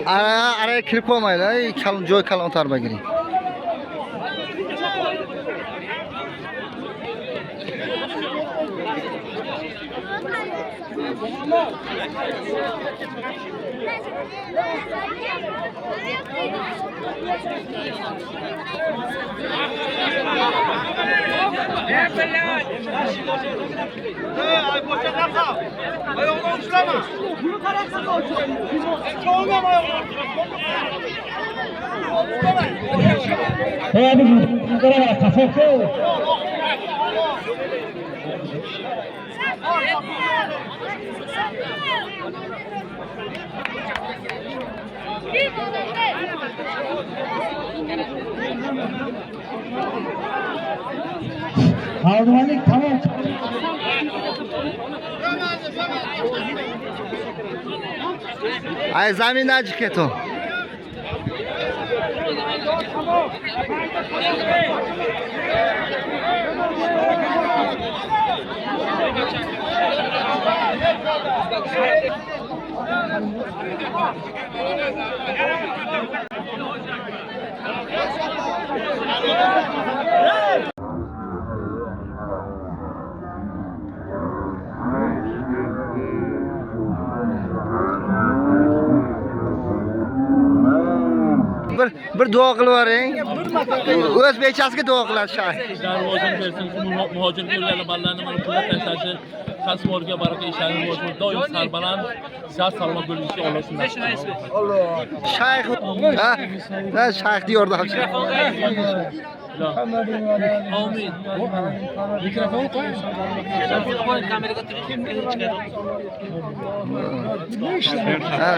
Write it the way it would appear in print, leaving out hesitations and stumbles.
Araya kirib qo'ymanglar, kalon joy kalon tarba giring. Abdumalik tamam. Ay zamindan chiqib keting. Bir duo qilib yuboring. O'zbekchasiga duo qiladi shayx. Darvozani bersin, muhojir yo'llarni bolalarni mana pulga tashlashi, kasb-korga baraka ishlarini bo'lsin, doim sarbaland, sihat salomat bo'lishiga Alloh nasib qilsin. Shayx, ha? Ha, shayxni yordamchi. Amin. Mikrofon qo'y. Ha.